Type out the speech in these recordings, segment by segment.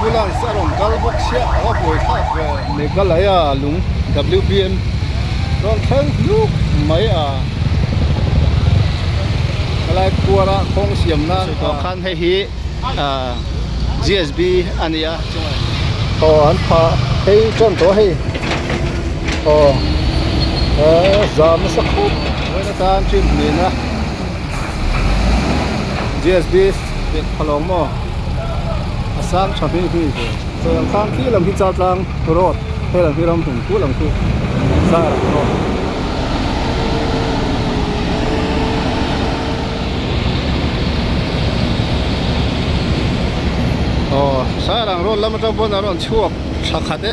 Ambulance a rawn kal bawk chiah a va buai thlak ve. Meghalaya lung WBM rawn thleng hluk mai a. Helai khuara kawng siam nan tawh khan hei hi GSB a ni a aw an phah phei tan tawh hei aw zam nasa khawp vawiin atan trim hlin a GSB pek pha lo maw a sang tha hmi hmi ve sawi ang khan khi lam hi chaltlang road he lam hi ramhlun khu lam khi Sairang road. Aw Sairang road lam atang pawn a rawn chhuak tha khat e.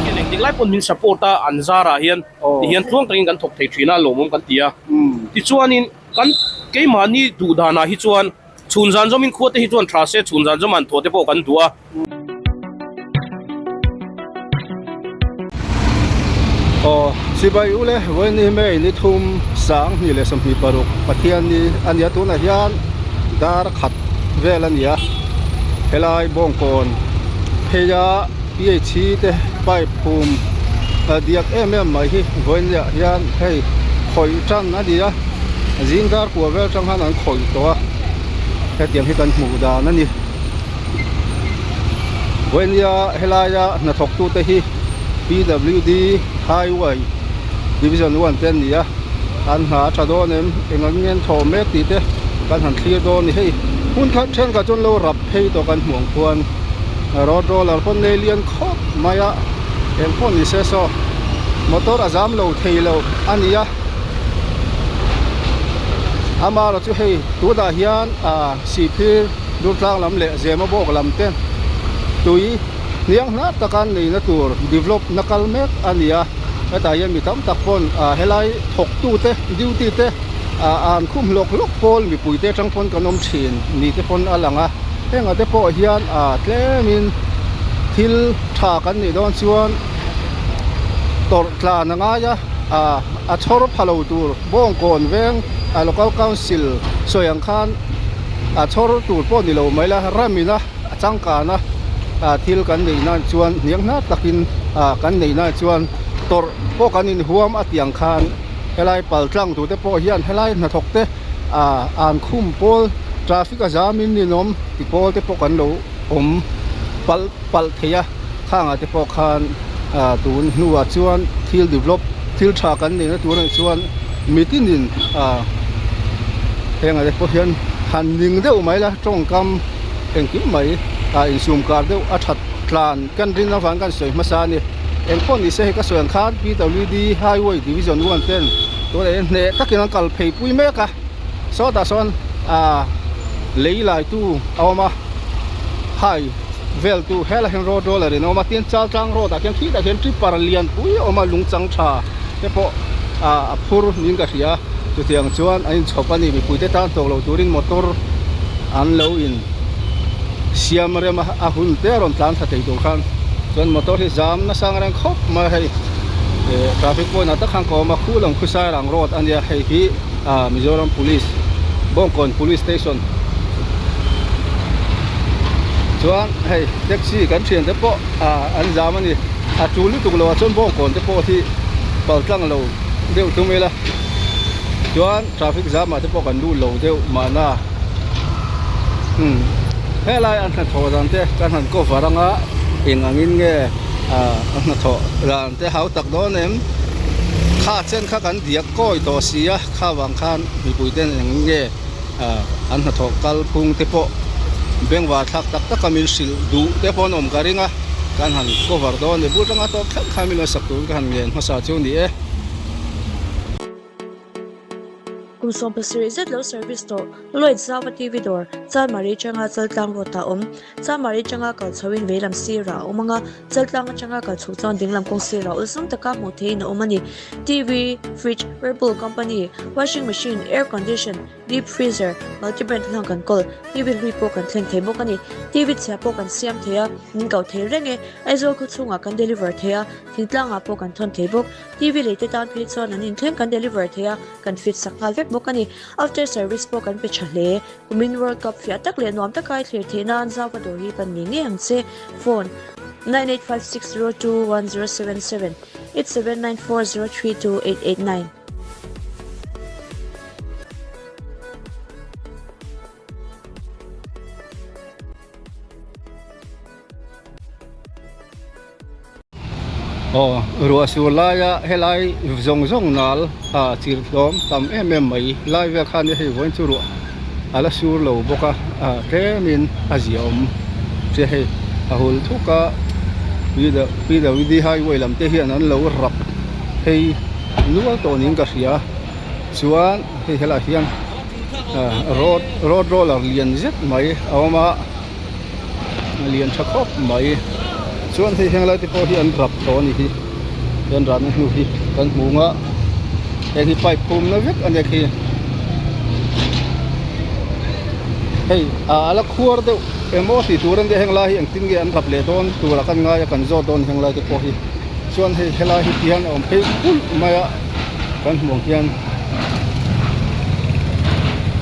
Hian engtik lai pawn min support a an zarah hian tihian tluang takin kan thawk thei thin a lawmawm kan ti a. Tichuanin kan keimahni duh danah hi chuan chhun zan zawmin khua te hi chuan tha se chhun zan zawm an thawh te pawh kan duh a. Aw Sipai u le vawiin May ni thum 20 leh 26 Pathianni a nia tunah hian dar khat vel a ni a helai bawngkawn pheia PHC te pipe phum diak em em mai hi vawiinah hian hei khawih tan a ni a zing dar kua vel atang khan an khawih tawh a hetiang hi kan hmuh dan a ni. Vawinia helaia hnathawk tute hi PWD Highway Division 1 te an ni a, an hna a tha dawn em, eng ang nge an thawh mek tih te kan han thlir dawn a ni. Hei hmun khat thenkhat chuan lo rap phei tawh kan hmuh ang khuan road roller pawh nei lian khawp mai a, eng pawh ni se saw motor a zam lo thei lo a ni a, amaherawhchu chu hei tunah hian ah sihphir. Durtlang lam leh Zema bawk lam te tui hniang hnar taka neihna tur develop na kal mek a ni a, hetah hian mi tam tak pawn ah helai thawk tu te duty te ah an khum hlawk hlawk pawl mipui te atang pawn kan awm thin ni te pawn a lang a, hengah te pawh hian ah tlemin thil tha kan nih dawn chuan tawrh tlan a ngai a ah a chhawr pha lo tur Bawngkawn veng ah local council sawi ang khan. a chhawr tur pawh ni lo mai la ramina a changkana ah thil kan neih nan chuan hniang hnar takin ah kan neih nan chuan tawrh pawh kan inhuam a tih ang khan helai pal tlang tur te pawh hian helai hnathawk te ah an khum pawl traffic a zamin ninawm ti pawl te pawh kan lo awm palh palh thei a khangah te pawh khan ah tun hnuah chuan thil develop thil tha kan neihna tur anih chuan mitinin ah hengah te pawh hian han ning deuh mai la tawngkam engkim mai ah insum kar deuh a that tlan kan rin avang kan sawi hmasa a ni engpawh ni se hei ka sawi ang khan PWD highway division 1 ten tunah hian hneh takin an kal phei pui mek a sawtah sawn ah lei laitu a awm a hai vel tu helai hian road roller in a awm a tin chaltlang road ah khian khitah khian tripper lian pui a awm a lung chang tha te pawh ah a phur niin ka hria chutiang chuan an inchhawp a ni mipui te tan tawk lo turin motor an lo in siam rem a a hun te a rawn tlan thla thei tur khan chuan motor hi zam nasa ang reng khawp mai a hei eh traffic point ah tak khan ka awm a khu lam khawsairang road a nia hei hi ah Mizoram Police Bawngkawn Police Station chuan hei taxi kan thian te pawh ah an zam a ni a tul lutuk lo ah chuan Bawngkawn te pawh hi pal tlang lo deuh tum ila chuan traffic jam ah te pawh kan lut lo deuh mahna umm helai an hnathawh dan te kan han cover anga eng angin nge ah an hnathawh dan te hau tak dawn em kha chen kha kan diak kawi tawh si a kha vang khan mipui ten eng nge ah an hnathawh kal phung te pawh bengvar thlak tak tak a min hrilh duh te pawh an awm ka ring a kan han cover dawn a ni bul tanga tawp thleng khan min lo sak turin ka han ngen hmasa chu a ni e. Kum 17 zet lo service tawh Lloyd Zauva TV dawr Chalmari atanga Chaltlang road ah a awm. Chalmari atanga kal chhoin veilam sirah a awm ang a, Chaltlang atanga kal chhoh chuan dinglam kawng sirah awlsam taka hmuh theihin a awm a ni. TV, Fridge, Whirlpool Company, Washing Machine, Air Condition, Deep freezer, multi brand hlang kan kawl, TV hlui pawh kan thleng thei bawk a ni. TV chhia pawh kan siam thei a, min kau thei reng e. Aizawl khaw chhungah kan deliver thei a, thingtlangah pawh kan thawn thei bawk. TV lei te tan phei chuan an inthleng kan deliver thei a, kan fit sak nghal vek bawk a ni. After service pawh kan pe tha hle. Kumin World Cup fiah tak leh nuam taka i thlir theih nan Zauva dawr hi pan ngei ngei ang che. Phone, 9856021077, 8794032889. Aw ruah sur laia helai zawng zawng nal ah chir hlawm tam em em mai lai vel khan hei vawiin chu ruah a la sur lo bawk a ah tlemin a ziaawm che hei a hul thuk a P W D highway lam te hian an lo rap phei nual tawh niin ka hria chuan hei helaiah hian ah road road roller lian zet mai a awm a. A lian tha khawp mai chuan hei heng lai te pawh hi an rap tawh a ni hi an rahna hnu hi kan hmu ang a heng hi pipe phumna vek a nia khi hei ah a la khuar deuh emaw tih tur a nia heng lai hi engtin nge an rap leh dawn turah kan ngai a kan zawt dawn heng lai te pawh hi chuan hei helai hi tihian a awm phei kulh mai a kan hmuh ang hian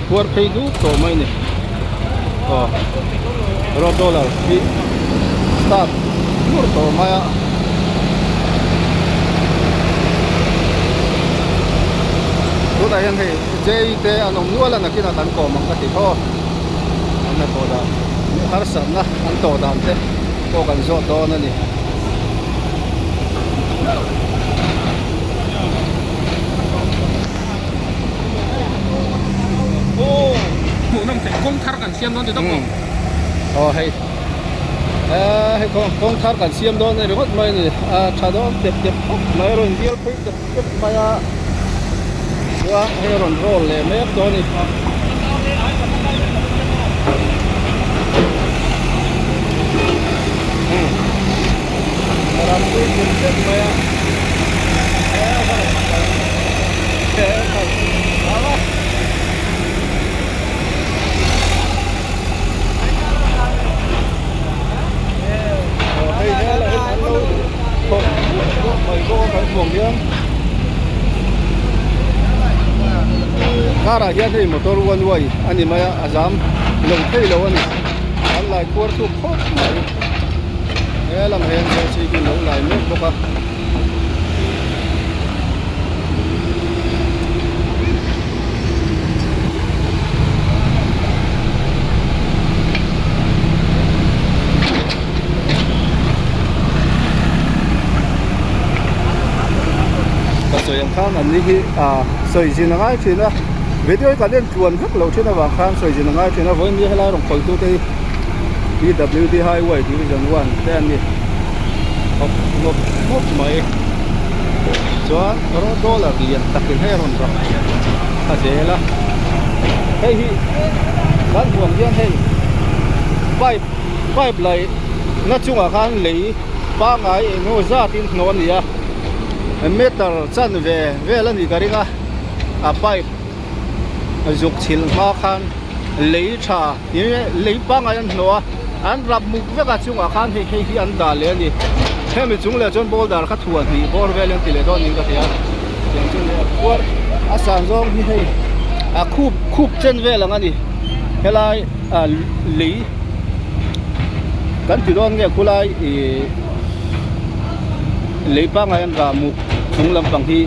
khuar phei dut tawh mai a ni aw road roller hi start hlur tawh mai a tunah hian hei J te an awm nual a nakinah kan kawm ang ka ti thaw an la tawh dan harsatna an tawh dan te pawh kan zawt dawn a ni. Aw hei eh hei kawng kawng thar kan siam dawn a ni ringawt mai a ni a tha dawn tep tep khawp mai a rawn bial phei tep tep mai a chuan hei a rawn roll leh mek dawn a ni. Car ah hian hei motor one way a ni mai a a zam lo thei lo a ni an lai khuar thuk khawp mai he lam hian JCB lo lai mek bawk a. Ka sawi ang khan an ni hi ah sawi zin a ngai thin a video hi kan en tluan vek loh thin avang khan sawi zin a ngai thin a vawiin ni helai rawn khawih tute hi P_W_D highway division 1 te an ni khawp ngawt ngawt mai chuan road roller lian takin hei a rawn rak a zel a hei hi kan huang hian hei pipe pipe laih na chungah khan lei pangngai eng emaw zat in hnawh a ni a meter chanve vel a nih ka ring a a pipe zuk chhilh hma khan lei tha lei pangngai an hnawh a an rap muk vek a chungah khan hei hei hi an dah leh a ni hemi chung leh chuan boulder kha thuah hnih bawr vel an ti leh dawn niin ka hria tiang chu a khuar a san zawng hi hei a khup khup chen vel ang a ni helai ah lei kan ti dawn nge khulai ih lei pangngai an rah muk chung lampang hi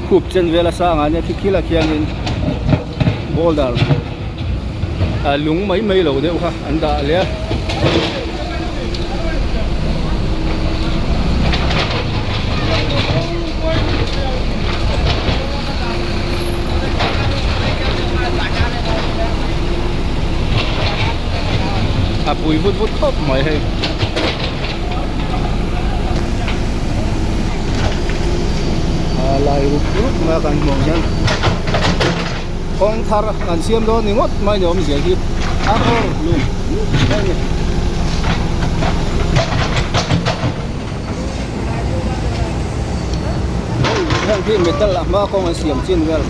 khup chen vel a sang ah nia khi khilah khianin. Boulder ah lung mai mai lo deuh kha an dah leh a. A pui vut vut khawp mai hei. A lai rup rup mai a kan hmuh ang hian. Kawng thar kan siam dawn ni ngawt mai ni awmzia hi a awr hlum mai a ni. Heng hi metal a hma kawng an siam chin vel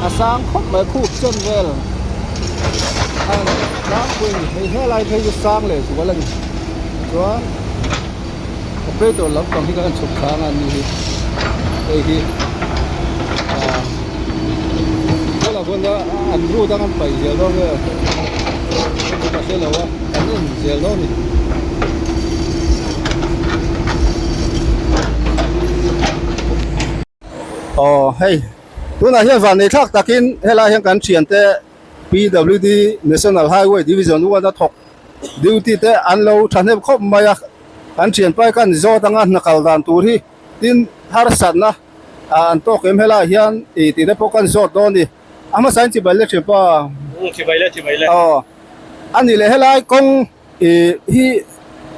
a sang khawp mai khup chen vel. A tlangpui a ni. Hei helai phei chu sang leh zual a ni. Chuan operator lampang hi kan chhuk thlang a ni hi. Hei hi ah tunah chuan an route a kan paih zel dawn nge ka hre lo a kan en zel dawn a ni. Aw hei tunah hian van nei thlak takin helai hian kan thiante PWD National Highway Division 1 a thawk duty te an lo thahnem khawp mai a kan thianpai kan zawt anga hna kal dan tur hi tin harsatna ah an tawk em helai hian ih tih te pawh kan zawt dawn a ni a hmasa in chibai le thianpa Chibai le chibai le aw a nih leh helai kawng Ih hi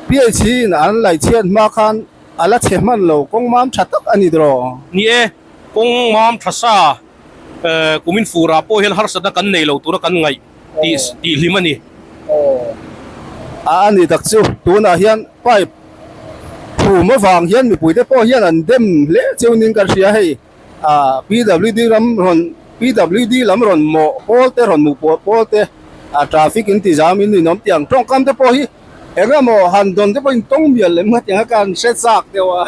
PHC in an laihchhiat hma khan a la chhe hman lo, kawng mam tha tak a ni tawh. Ni e, kawng mam tha sa kumin furah pawh hian harsatna kan nei lo tura kan ngaih tih tih hlim a ni. A a ni tak chu, tunah hian pipe phum avang hian mipuite pawh hian an dem hle cheu nin kan hria hei. Ah PWD ram rawn PWD lam rawn mawh pawl te rawn hmuh pawl pawl te ah traffic in ti zam in ninawm tih ang tawngkam te pawh hi eng emaw han dawn te pawh in tawng mial lem nga tiang a kan hre chak deuh a.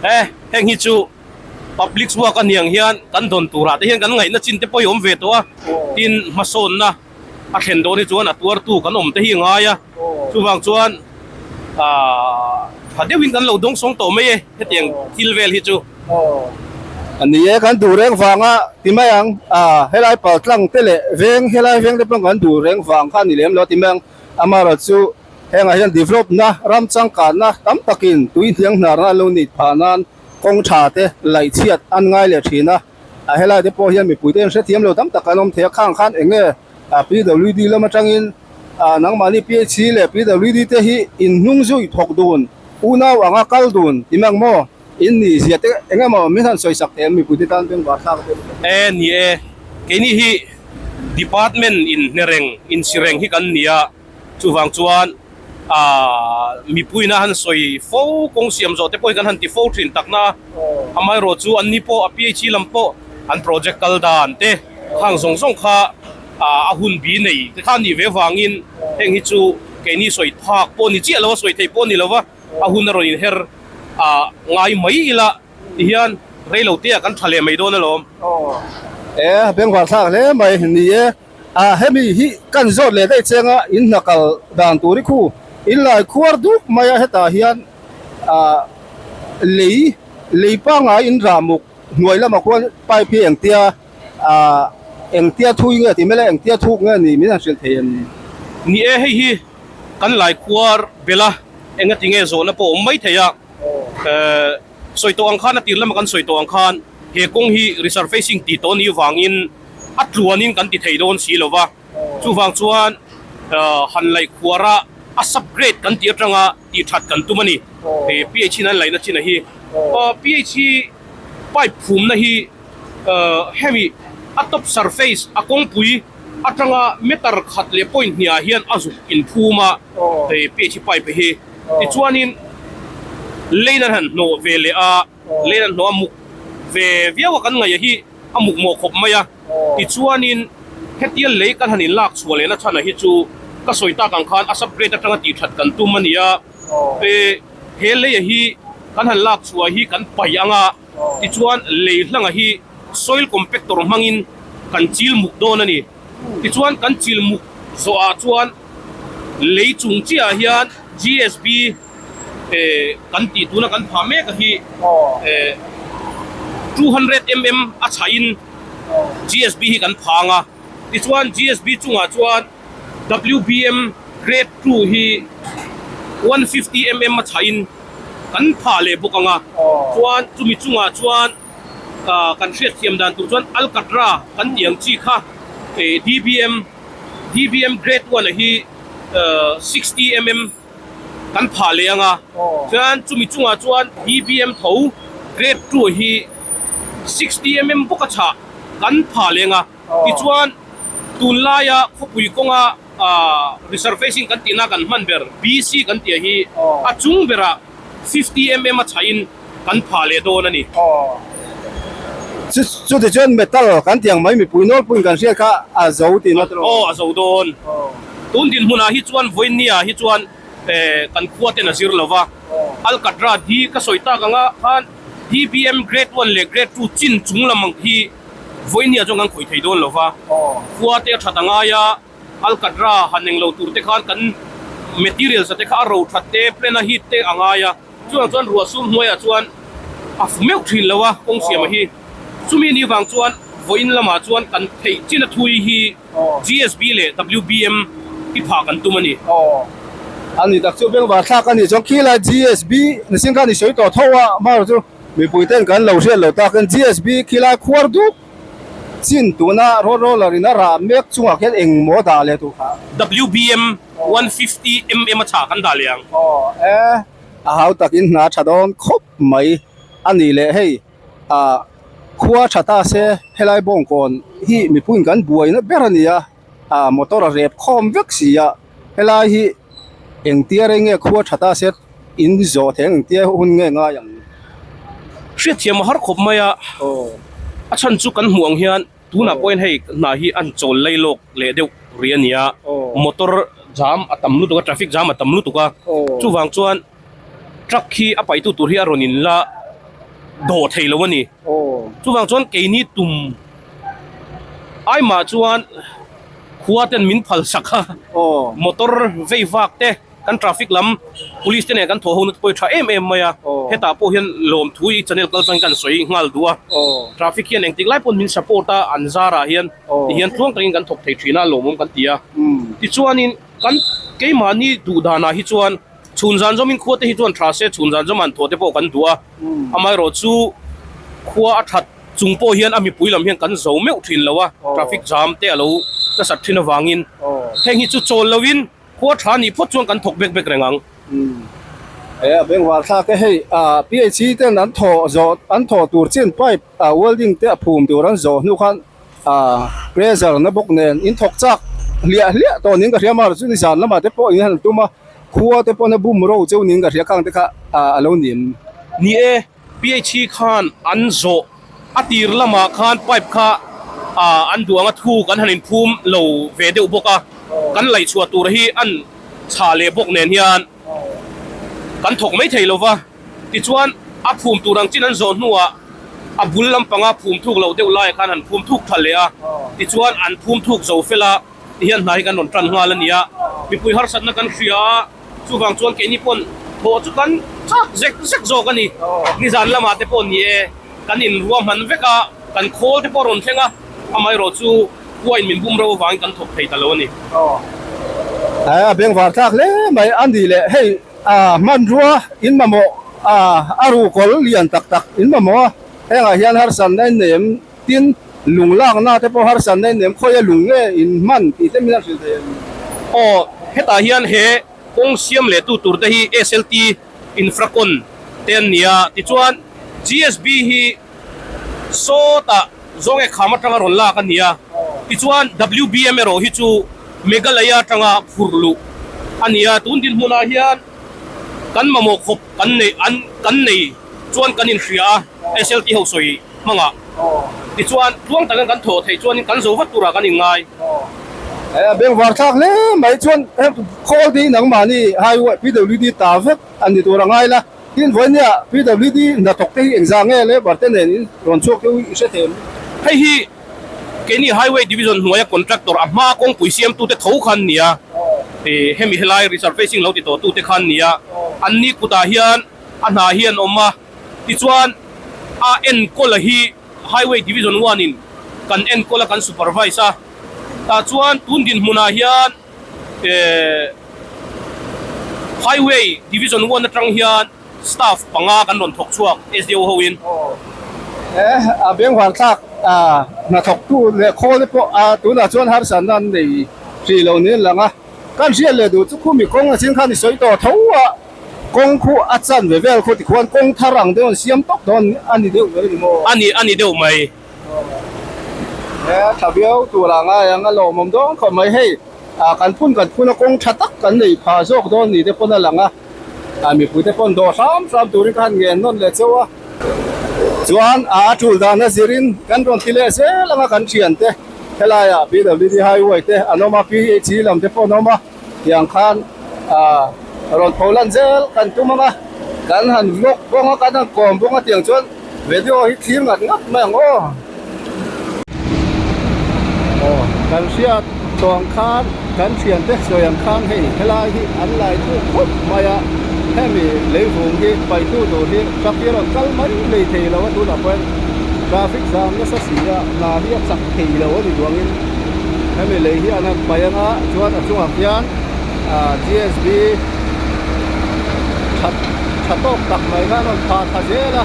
E heng hi chu public work a niang hian kan dawn turah te hian kan ngaihna chin te pawh hi awm ve tawh a, tin hmasawnna a thlen dawn hi chuan a tuartu kan awm te hi a ngai a, chuvang chuan ah tha deuhin kan lo dawngsawng tawh mai e hetiang thil vel hi chu. A ni e, kan duh reng vanga ti mai ang, ah helai pal tlang te leh veng helai veng te pawh kan duh reng vang kha a ni lem lo ti mai ang, amaherawh chu hengah hian develop na ram changkanna tam takin tui hniang hnarna an lo neih phah nan kawng tha te laihchhiat an ngai leh thin a. A helai te pawh hian mipui te hian hrethiam lo tam tak an awm thei a, khang khan eng nge PWD lam atangin nangmahni PHC leh PWD te hi in hnung zui thawk dun, unau anga kal dun ti mang maw? In nih zia te eng emaw min han sawi sak thei ang mipui te tan bengvar thlak deuh deuh. E ni e, keini hi department in hnereng, insireng hi kan ni a, Chuvang chuan aah mipuiin a han sawi fo kawng siam zawh te pawh hi kan han ti fo thin takna a, amaherawh chu anni pawh a PHE lam pawh an project kal dan te khang zawng zawng kha aah a hun bi nei te kha a nih ve vangin heng hi chu keini sawi phak pawh ni chiah lo a sawi theih pawh a ni lo va, a hun a rawn inher aah ngai mai ila tihian reilo te ah kan tha leh mai dawn alawm. E bengvar thlak hle mai ni e. A hemi hi kan zawt leh daih cheng a, in hna kal dan tur i khu in lai khuar duk mai a hetah hian ah lei lei pangngai in rah muk hnuai lamah khuan pipe hi engtia ah engtia thui nge tih mai la engtia thuk nge ni min han hrilh thei em ni? Ni e, hei hi kan lai khuar bela engati nge zawhna pawh a awm mai thei a, eh sawi tawh ang khan a tir lama kan sawi tawh ang khan he kawng hi resurfacing tih tawh a nih vangin a tluanin kan ti thei dawn si lo va, chuvang chuan han laih khuara a subgrade kan tih atanga tih that kan tum a ni. He PH in an laihna chin a hi. PH hi pipe phumna hi hemi a top surface a kawngpui atanga meter khat leh point hniah hian a zuk inphum a, hei PH pipe hi. Tichuanin lane an han hnawh ve leh a, lane an hnawh a muk ve viau a kan ngaih a hi. a muk mawh khawp mai a, tichuanin hetia lei kan han inlak chhuah lehna chhan ah hi chu ka sawi tak ang khan a subgrade atanga tih that kan tum a ni a, he lei ah hi kan han lak chhuah hi kan paih ang a, tichuan lei hlangah hi soil compactor hmangin kan chil muk dawn a ni, tichuan kan chil muk zawh ah chuan lei chung chiah ah hian GSB kan tih tuna kan phah mek a hi 200 mm a chhahin GSB hi kan phang a, tichuan GSB chungah chuan WBM grade 2 hi 150 mm a chhahin kan phah leh bawk ang a, chuan chumi chungah chuan kan hriatthiam dan tur chuan Alcatra kan tih ang chi kha DBM DBM grade 1 a hi 60 mm kan phah leh ang a, chuan chumi chungah chuan BBM tho grade 2 hi 60 mm bawk a chhah kan phah leh ang a, tichuan tunlaia khawpui kawnga resurfacing kan tihna kan hman ber BC kan tih hi a chung berah 50 mm a chhahin kan phah leh dawn a ni. Chu chuti chuan metal kan tih ang mai mipui nawlpuiin kan hriat kha a zo tihna te Aw a zo dawn. Tun dinhmunah hi chuan vawinia hi chuan kan khua ten a zir lo va, Alkatra di ka sawi tak anga khan DBM grade one leh grade two chin chung lam ang hi vawinia chuan kan khawih thei dawn lo va, khua te a that a ngai a, Alkatra han eng lo tur te khan kan materials a te kha a ro that te, plan a hit te a ngai a. Chuvang chuan ruah sum hnuaiah chuan a fu meuh thin lo a, kawng siama hi. Chumi ni vang chuan vawiin lamah chuan kan theih chin a thui hi GSB leh WBM hi phah kan tum a ni. Aw, a ni tak chu bengvar thlak a nih chuan khilai GSB nising khan i sawi tawh tho a, amaherawhchu chu mipui ten kan lo hriat lo tak in GSB khilai khuar duk chin tuna road roller in a rah mek chungah khian engmaw dah leh tur kha. WBM 150 mm a chhah kan dah leh ang. Aw e, a hau takin hna tha dawn khawp mai a ni leh hei ah khua tha ta se helai bawngkawn hi mipuiin kan buaina ber a ni a, ah motor a rep khawm vek si a, helai hi engtia rei nge khua tha ta se in zawh thei ang engtia hun nge ngai ang. Hriatthiam a har khawp mai a, a chhan chu kan hmuh ang hian. Tunah pawhin hei hna hi an chawl lei lawk leh deuh rih a ni a, motor jam a tam lutuk a, traffic jam a tam lutuk a, chuvang chuan truck hi a paihtu tur hi a rawn in la dawh thei lo a ni. Chuvang chuan keini tum aimah chuan khua ten min phal sak a, motor vei vak te. Kan traffic lam police te nen kan thawh ho na te pawh hi tha em em mai a, hetah pawh hian lawmthu i channel kal chuan kan sawi nghal duh a, traffic hian engtik lai pawn min support a, an zarah hian tihian tluang takin kan thawk thei thin a lawmawm kan ti a, tichuanin kan keimahni duh danah hi chuan chhun zan zawmin khua te hi chuan tha se chhun zan zawmah an thawh te pawh kan duh a, amaherawhchu khua a that chung pawh hian a mipui lam hian kan zo meuh thin lo a, traffic jam te a lo nasat thin avangin heng hi chu chawl loin. Khua tha nih phawt chuan kan thawk bek bek reng ang. E a bengvar thlak e hei ah PHE ten an thawh zawh an thawh tur chin pipe ah welding te a phum tur an zawh hnu khan ah pressure na bawk nen in thawk chak hliah hliah tawh niin ka hria mar chu nizan lamah te pawh in han tum a khua te pawn a bum ro cheu niin ka hria khang te kha ah a lo ni em. Ni e PHE khan an zawh A tir lamah khan pipe kha an duh anga thuk an han inphum lo ve deuh bawk a, kan laih chhuah tur hi an chhah leh bawk nen hian kan thawk mai thei lo va. Tichuan a phum tur ang chin an zawh hnuah a bul lampanga phum thuk loh deuh laiah khan han phum thuk tha leh a, tichuan an phum thuk zo fel a tihian hna hi kan rawn tan nghal a ni a, mipui harsatna kan hria a. Chuvang chuan keini pawn thawh chu kan chak zek zek zawk a ni. Nizan lamah te pawh ni e, kan inruahman vek a, kan khawl te pawh a rawn thleng a, amaherawh chu huain min bum ro avangin kan thawk thei ta lo a ni. A bengvar thlak hle mai a ni le, hei hmanrua in mamawh a ruhkawl lian tak tak in mamawh a, hengah hian harsatna in nei em tin lung lakna te pawh harsatna in nem khawi a lung nge in hman tih te min a hrilh thei a ni. Aw, hetah hian he kawng siam leh tu tur te hi SLT Infracon te an ni a, tichuan GSB hi sawtah Zawnge kham atanga rawn lak a ni a, tichuan WBM erawh hi chu Meghalaya atanga phurh luh a ni a, tun dinhmunah hian kan mamawh khawp kan nei an kan nei chuan kan inhria a, SLT ho sawi hmangah tichuan tluang takin kan thawh theih chuanin kan zo vat turah kan inngai. A bengvar thlak hle mai chuan khawl te hi nangmahni highway PWD ta vek a ni tur a ngai la, tin vawinia PWD hnathawk te hi engzah nge labour te nen in rawn chhuak te i hre thei em? Hei hi keini highway division hnuaia contractor a hma kawngpui siamtute tho khan nia, hemi helai resurfacing lo ti tawhtute khan nia, anni kutah hian a hna hi an awm a. Tichuan, a enkawl a hi Highway Division One in kan enkawl a, kan supervise a. Tah chuan tun dinhmunah hian eh Highway Division One atang hian staff panga kan rawn thawk chhuak SDO ho in. Eh, a bengvar thlak a hnathawktu leh khawl te pawh a tunah chuan harsatna an nei hrih lo niin a lang a. Kan hriat leh duh chu khumi kawng a chin khan i sawi tawh tho a. Kawng khu a chan ve vel khu tikhuan kawng thar ang deuh an siam tawk dawn a ni deuh vel a ni maw? A ni, a ni deuh mai. He tha viau tur ah ngai ang a lawmawm dawn khawp mai. Hei kan phun kan phun a kawng tha tak kan nei pha zawk dawn ni te pawn a lang a, mipui te pawn dawh hram hram turin ka han ngen nawn leh chauh a. Chuan a tul dan a zirin kan rawn ti leh zel anga kan thiante helaiah PWD highway te an awm a, PHE lam te pawh an awm a, tiang khan ah rawn tho lan zel kan tum anga kan han vlog bawng a kan han kawm bawng a tiang chuan video hi thlir ngat ngat mai ang aw. Aw kan hriat tawng khan kan thiante sawi ang khan hei helai hi an lai thuk khawp mai a hemi leivung hi paihtu tur hi truck hi a rawn kal mai lei thei lo a tunah pawh hian traffic zam nasa si a hna hi a chak thei lo a ni duangin hemi lei hi an han paih anga chuan a chungah khian ah G_S_B tha tha tawk tak mai khan a rawn phah thla zel a.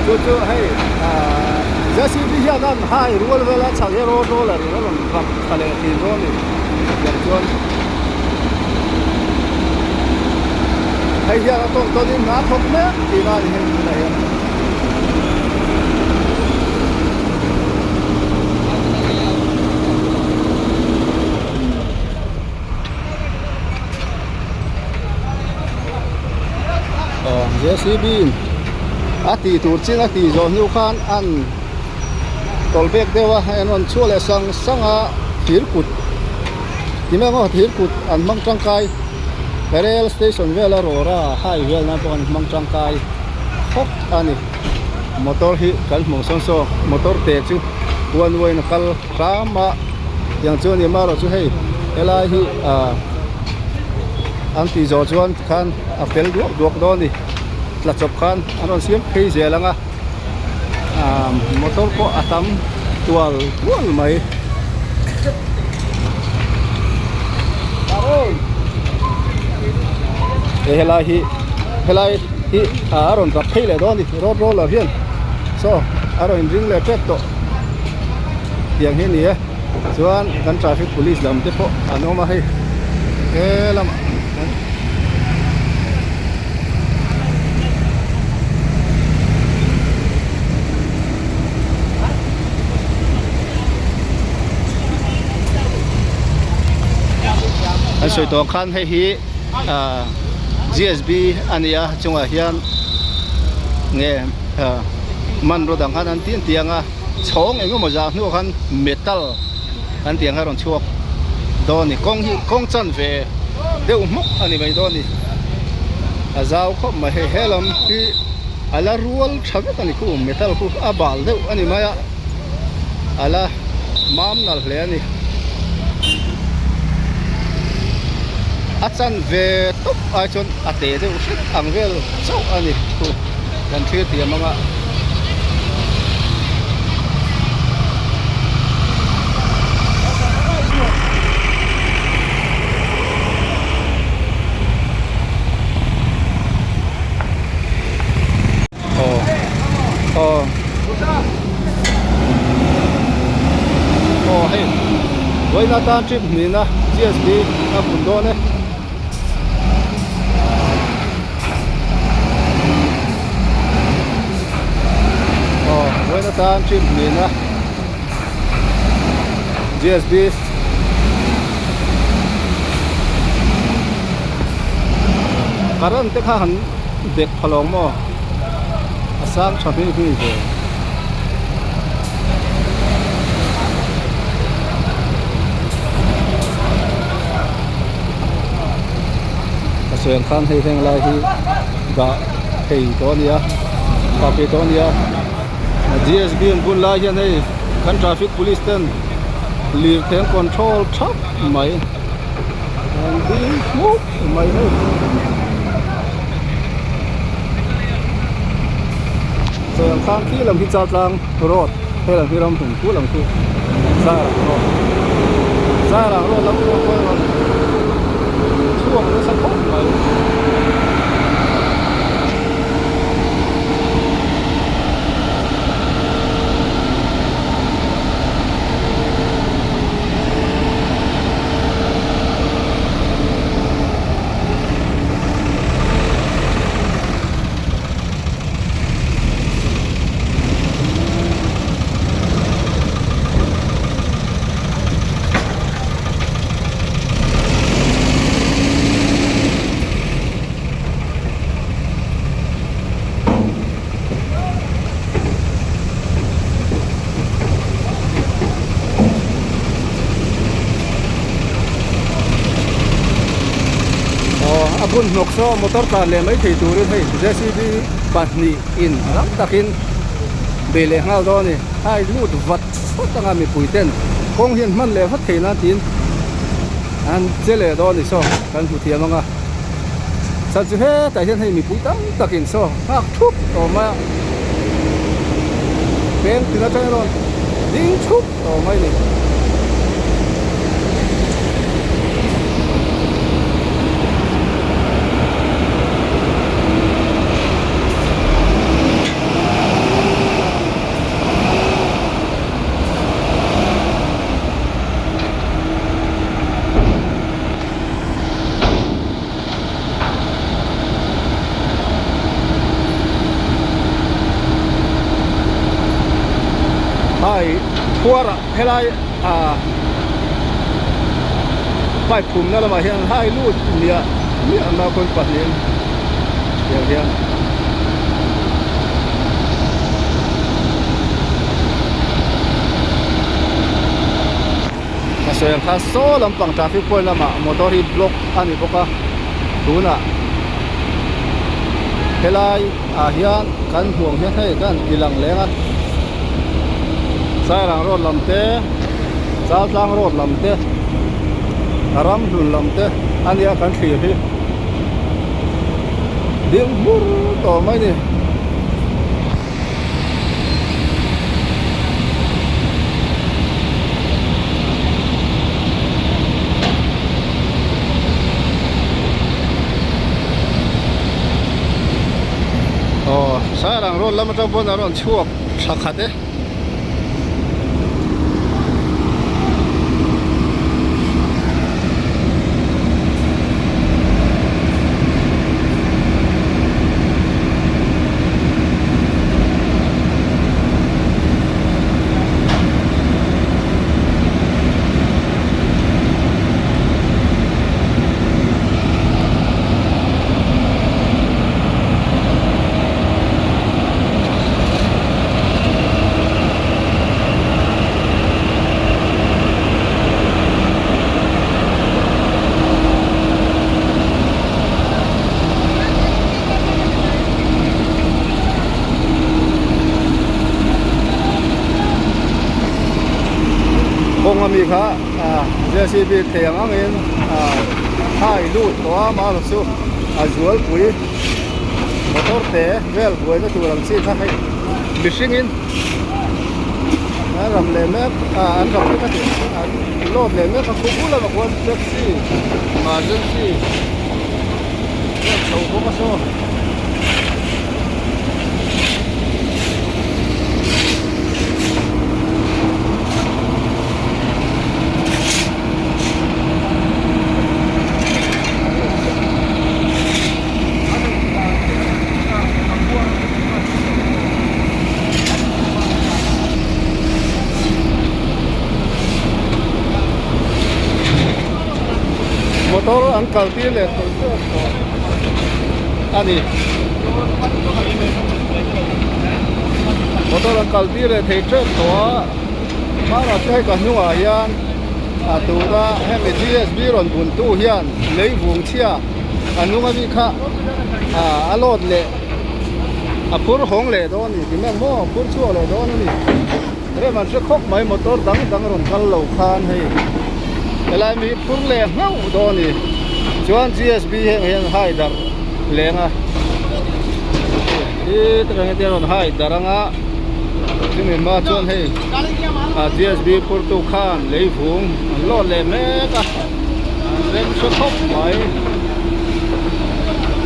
Chu chu hei ahh JCB hian an hai rual vel a chhak hi road roller in a rawn rap thla leh thin dawn a ni tiang chuan hei hian a tawk tawn in hna thawk mek tih na a ni hei tunah hian. Aw JCB in a tih tur chin a tih zawh hnu khan an tawlh bek deuh a hei an rawn chhuah leh sang sang a thir kut ti mai ang aw thir kut an hmang tangkai rail station vela rawra hai vel nan pawh an hmang tangkai khawp a ni motor hi kan hmuh sawn saw motor te chu one way in a kal hram a tiang chu a ni amaherawh chu hei helai hi ah an tih zawh chuan tikhan a fel duak duak dawn a ni tla chawp khan an rawn siam phei zel ang a ah motor pawh a tam tual tual mai he helai hi helai hi a rawn rap phei leh dawn a ni road roller hian saw a rawn in ring leh tep tawh. Tiang hi a ni e chuan kan traffic police lam te pawh an awm a hei he lamah an sawi tawh ang khan hei hi ah G_S_B a ni a chungah hian nge ah hmanraw dang khan an tin tiang a. Chhawng eng emaw zah hnuah khan metal an tih ang kha a rawn chhuak dawn a ni kawng hi kawng chanve deuh hmawk a ni mai dawn a ni a zau khawp mai hei he lam hi a la rual tha vek a ni khu metal khu a bal deuh a ni mai a a la mam nalh hle a ni a chanve tawp ai chuan a te deuh hret ang vel chauh a ni khu kan thlir thiam ang a. Aw aw hei vawiin atan trip hnihna GSB a bun dawn e. Aw vawiin atan trip hnihna GSB current te kha han dek pha lawng maw a sang tha hmel hmel ve. A sawi ang khan hei heng lai hi dah thei tawh a ni a dah thei tawh a ni a G_S_B an bun lai hian hei kan traffic police ten lirthei an control thap mai an ding hmuk mai hei. Sawi ang khan khi lam hi Chaltlang road he lam hi Ramhlun khu lam khu Sairang road Sairang road lam pawh pawh rawn chhuak nasa khawp mai. a bun hnawk saw motor tlan leh mai thei turin hei JCB pahnihin rang takin bei leh nghal dawn a ni a lut vat vat anga mipui ten kawng hian hman leh vat thei nan tiin an che leh dawn a ni saw kan hmu thiam anga chhan chu hetah hian hei mipui tam takin saw nghak thup tawh mai a peng tin atang erawh ding thup tawh mai a ni. Hai khuarah helai ah pipe phumna lamah hian hai lut miah miah naupang pahnihin tiang hian. Ka sawi ang kha saw lampang traffic point lamah motor hi block a ni bawk a tunah helai ah hian kan hmuh ang hian hei kan ti lang leng a Sairang road lam te Chaltlang road lam te Ramhlun lam te a nia kan thlir hi ding hmur tawh mai a ni. Aw Sairang road lam atang pawn a rawn chhuak tha khat e. Kawng ami kha JCB thei ang angin hai lut tawh a amaherawh chu a zualpui motor te vel buaina tur ang chi kha hei mihringin an ram leh mek an ram mek a tih an load leh mek a khu lamah khuan taxi emergency vel chho bawk a saw. Motor an kal tir leh thei tep tawh a ni. Motor an kal tir leh thei tep tawh a hmanah chu hei ka hnungah hian a tuna hemi G_S_B rawn buntu hian lei vung chhia a hnung ami kha a load leh a phur hawng leh dawn a ni tih mek maw phur chhuak leh dawn a ni rem an hre khawp mai motor dang dang rawn kal lo khan hei helai mi hi phur leh nghauh dawn a ni chuan G_S_B heng hian hai darh leng a hi takah hian rawn hai darh anga chumi hma chuan hei G_S_B phur tu khan lei vung an lawt leh mek a. An rem hre khawp mai.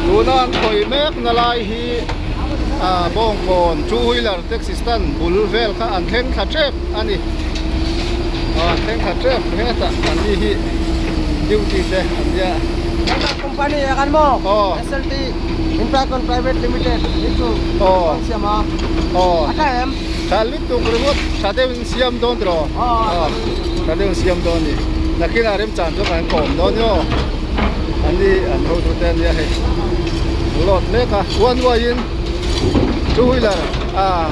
Tuna an khawih mek na lai hi ah Bawngkawn two wheeler taxi stand bul vel kha an thleng thla tep a ni. Aw an thleng thla tep hetah an ni hi duty te an nia. Company a kan maw? Aw. SLT Infracon Private Limited hi chu Aw. kan siam a. Aw. A tha em? Tha lutuk ringawt tha deuhin siam dawn tiraw? Aw. Tha deuhin siam dawn a ni. Nakinah remchan chu kan kawm dawn nia aw. An ni an hotu te ania hei. Load mek a one way in two wheeler ah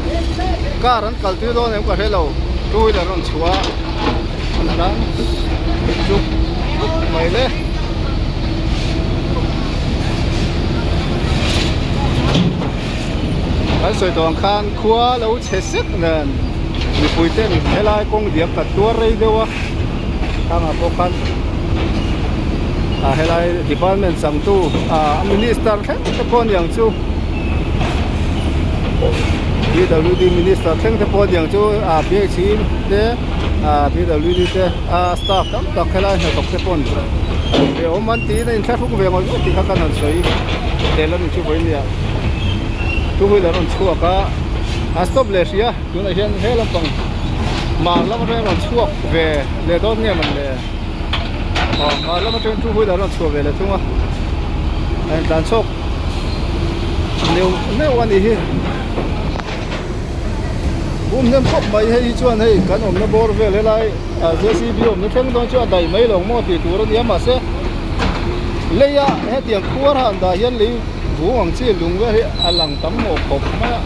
car an kal tir dawn em ka hre lo two wheeler rawn chhuah a an tlan chuk chuk mai le. sawi tawh ang khan khua lo chhe sek nen mipui ten helai kawng diam khat tuar rei deuh a thangah pawh khan ah helai department changtu ah minister thleng te pawh aniang chu P W D minister thleng te pawh aniang chu ah P H E te ah P W D te a staff tam tak helai hnathawk te pawn ve awm an tiin a inthlahrung ve ngawt ngawt tih kha kan han sawi tel a ni chu vawiin nia two wheeler a rawn chhuak a a stop leh hrih a tunah hian he lampang hmar lam atangin a rawn chhuak ve leh dawn nge mawn le aw hmar lam atangin two wheeler a rawn chhuah ve leh thung a a intlan chhawk neuh neuh a nih hi. Bum hnem khawp mai hei hi chuan hei kan awmna bawr vel helai ah j c b awmna thleng dawn chu a daih mai lo maw tih tur a nia mahse leia hetiang khuar han dah hian lei vung ang chi lung vel hi a lang tam mawh khawp mai a.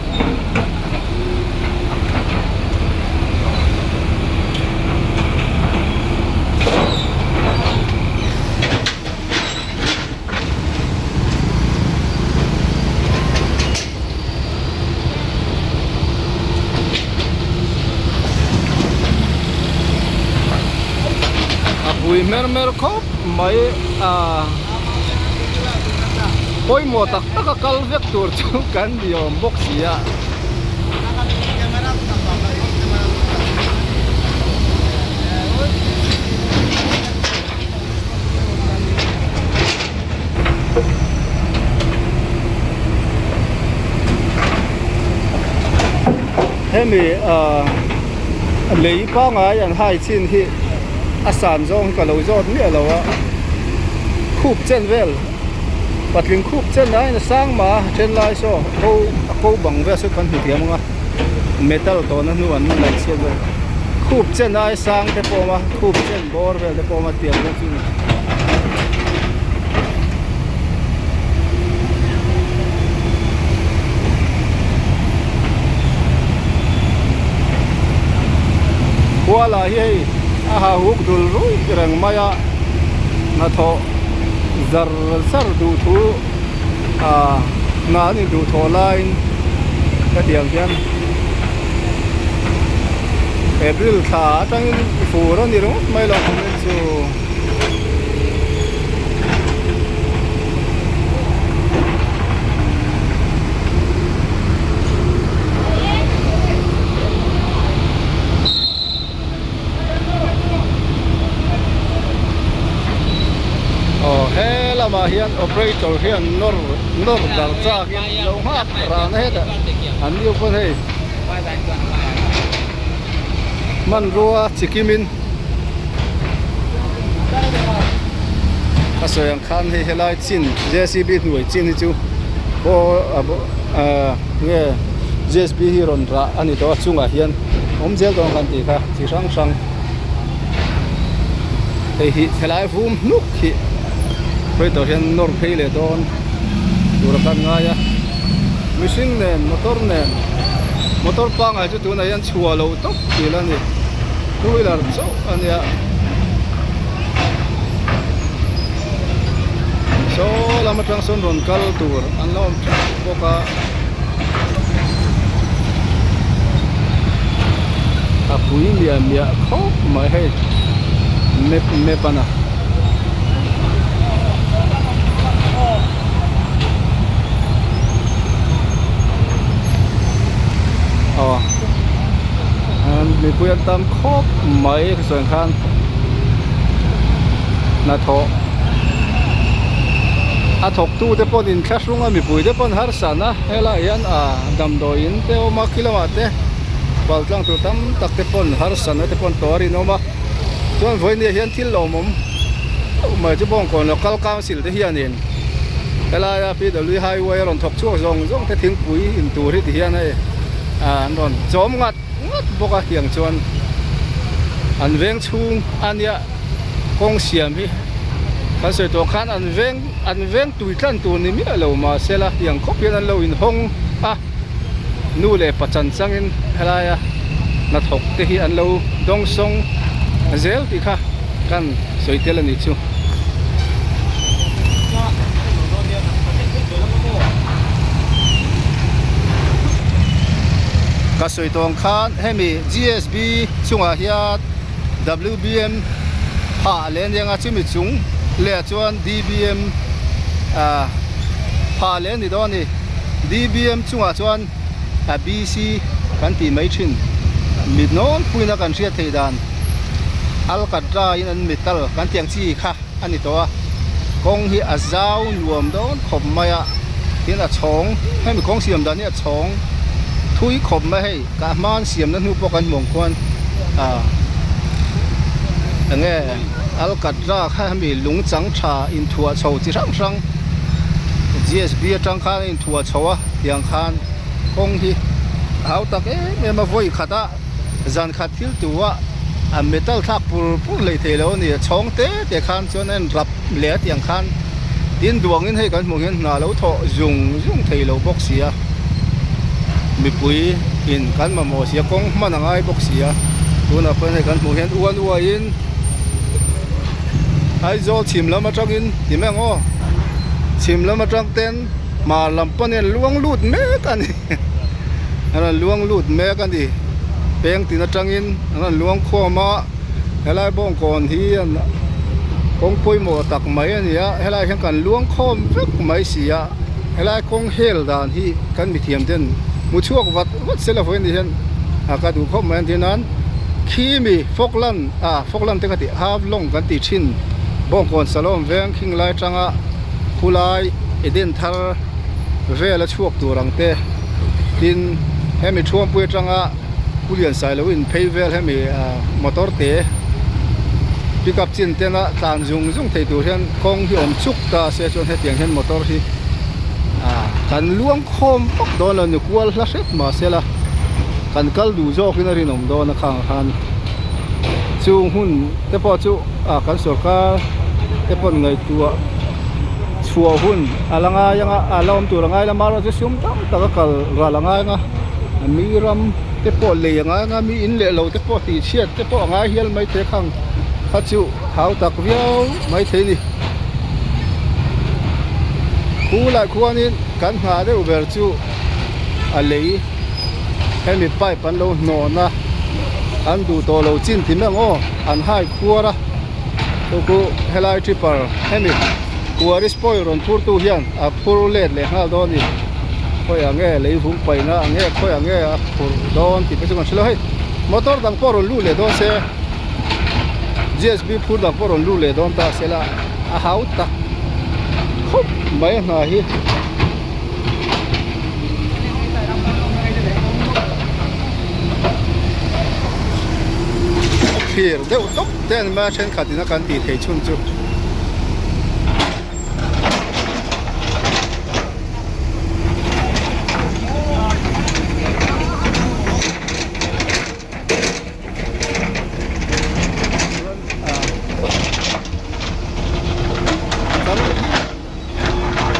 A pui hmer hmer khawp mai a pawimawh tak tak a kal vek tur chu kan ni awm bawk si a. Hemi ah lei pangai an hai chin hi a san zawng hi ka lo zawt miah lo a khup chen vel patling khup chen aiin a sang mah a then lai saw ko a ko bang vel saw kan hmu thiam ang a metal tawhna hnu an laih chhiat vel khup chen ai sang te pawh a awm a khup chen bawr vel te pawh a awm a tiang vel chu a ni. Khua lah hi hei a ha huk dul ruih reng mai a hnathawh zar zar duh thu ah hna an in duh thawh laiin ka tih ang hian April thla atangin fur a ni ringawt mai lo kumin chu. Aw he lamah hian operator hian nawr nawr dar chak in lo nghak ran a hetah an ni pawn hei hmanrua chi kim in a sawi ang khan hei helai chin J C B hnuai chin hi chu aw nge J C B hi rawn rah a ni tawh a chungah hian awm zel dawn kan tih kha chi hrang hrang hei hi helai vum hnuk hi operator hian nawr phei leh dawn tur a kan ngai a mihring nen motor nen motor pangngai chu tunah hian chhuah loh tawp thil a ni two wheeler chauh a nia saw lam atang sawn rawn kal tur an lo awm teuh bawk a a pui miah miah khawp mai hei map map a na. Aw mipui an tam khawp mai sawi ang khan hnathawh a thawk tu te pawh in thlahrung a mipui te pawh an harsan a helaiah hian ah damdawi in te a awm a khi lamah te bal tlang tur tam tak te pawh an harsan a te pawh an tawr in a awm a chuan vawiin ah hian thil lawmawm mai chu bawngkawn local council te hianin helaia P W highway a rawn thawk chhuak zawng zawng te thingpui in tur hi ti hian hei ah an rawn chawm ngat ngat bawk a tiang chuan an veng chhung a nia kawng siam hi kan sawi tawh khan an veng an veng tui tlan tur ni miah lo mahse la tiang khawp hian an lo inhawng a nu leh pa chan changin helaia hnathawk te hi an lo dawng sawng zel tih kha kan sawi tel a ni chu. Ka sawi tawng khan hemi GSB chungah hian WBM phah leh aniang a chumi chung leh ah chuan DBM ah phah leh a ni dawn a ni. DBM chungah chuan a BC kan tih mai thin mit nawlpuiin a kan hriat theih dan alkatra in an metal kan tih ang chi kha a ni tawh a kawng hi a zau nuam dawn khawp mai a tin a chhawng hemi kawng siam dan hi a chhawng thui khawp mai hei ka hman siamna hnu pawh kan hmuh ang khuan ah enge alkatra kha hemi lung chang tha inthuah chho chi hrang hrang G_S_B atang khan a inthuah chho a tiang khan kawng hi a hau tak em em a vawi khat a. Zan khat thil tu a a metal thlak pur pur hlei thei lo a ni a chhawng te te khan chuan a en rap leh a tiang khan tin duang in hei kan hmuh hian hna lo thawh zung zung thei lo bawk si a mipui in kan mamawh si a kawng hman a ngai bawk si a tunah pawh hei kan hmuh hian uan uai in Aizawl chhim lam atangin ti mai ang aw chhim lam atang ten hmar lam pawn hian luang lut mek a ni. An rawn luang lut mek a ni peng tin atangin an rawn luang khawm a helai bawngkawn hi an kawng pawimawh tak mai a ni a helai hian kan luang khawm vek mai si a helai kawng hel dan hi kan mithiam ten hmu chhuak vat vat se la vawiin ni hian a ka duh khawp mai a ni nan khi mi falkland ah falkland te ka tih half long kan tih thin bawngkawn salawm veng khing lai atanga khulai eden thar. Vel a chhuak tur ang te tin hemi thuampui atanga pu lian sai lo in phei vel hemi ah motor te pick up chin tena tlan zung zung thei tur hian kawng hi awm chuk ta se chuan hetiang hian motor hi ah kan luang khawm vak dawn lo ni kual hla hret mahsela kan kal duh zawkin a rinawm dawn a khang khan chung hun te pawh chu ah kan sorkar te pawh ngaihtuah. Chhuah hun a la ngai anga a la awm tur a ngai la marawh chu sum tam tak a kal ral a ngai anga mi ram te pawh lei a ngai anga mi in leh lo te pawh tih chhiat te pawh a ngai hial mai thei khang kha chu hau tak viau mai thei a ni. Khulai khuanin kan nghah deuh ber chu a lei hemi pipe an lo hnawn a an duh tawh lo chin ti mai ang aw an hai khuar a. Chu chu helai tripper hemi quarry spoil rawn phur tu hian a phur let leh nghal dawn a ni khawiah nge lei vung paihna ang nge khawiah nge a phur dawn tih te chu kan hre lo hei motor dang pawh rawn lut leh dawn se G S B phur dang pawh rawn lut leh dawn ta se la a hau tak khawp mai a hna hi. Thlir deuh tawp te an mai a thenkhat in a kan tih theih chhun chu.